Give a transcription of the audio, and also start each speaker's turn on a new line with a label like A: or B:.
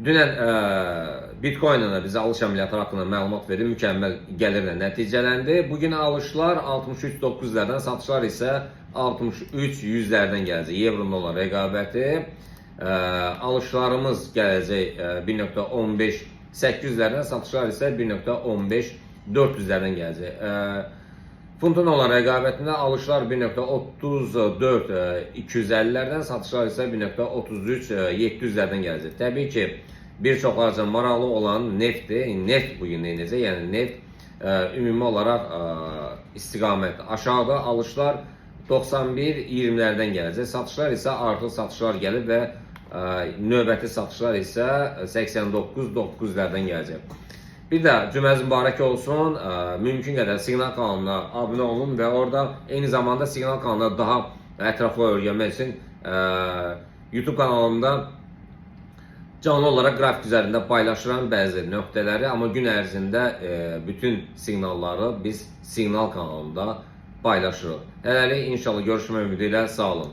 A: Dünən Bitcoin-la bizə alış əməliyyatları haqqında məlumat verdi, mükəmməl gəlirlə nəticələndi. Bugün alışlar 63.9-lərdən, satışlar isə 63.100-lərdən gələcək. Euro olan rəqabəti alışlarımız gələcək 1.15 800-lərdən, satışlar isə 1.15 400-lərdən gələcək. Funtun olan rəqabətində alışlar 1.34 250-lərdən, satışlar isə 1.33 700-lərdən gələcək. Təbii ki, bir çoxlar üçün maraqlı olan neftdir. Neft bu gün nə edəcək? Yəni neft ümumi olaraq istiqamət aşağıda alışlar 91.20-lərdən gələcək. Satışlar isə artıq satışlar gəlib və növbəti satışlar isə 89.9-lərdən gələcək. Bir də cüməniz mübarək olsun. Mümkün qədər Siqnal kanalına abunə olun və orada eyni zamanda Siqnal kanalında daha ətraflı öyrənmək üçün YouTube kanalımda canlı olaraq qrafik üzərində paylaşıram bəzi nöqtələri, amma gün ərzində bütün siqnalları biz Siqnal kanalında paylaşırıq. Hələlik inşallah görüşmək ümidi ilə sağ olun.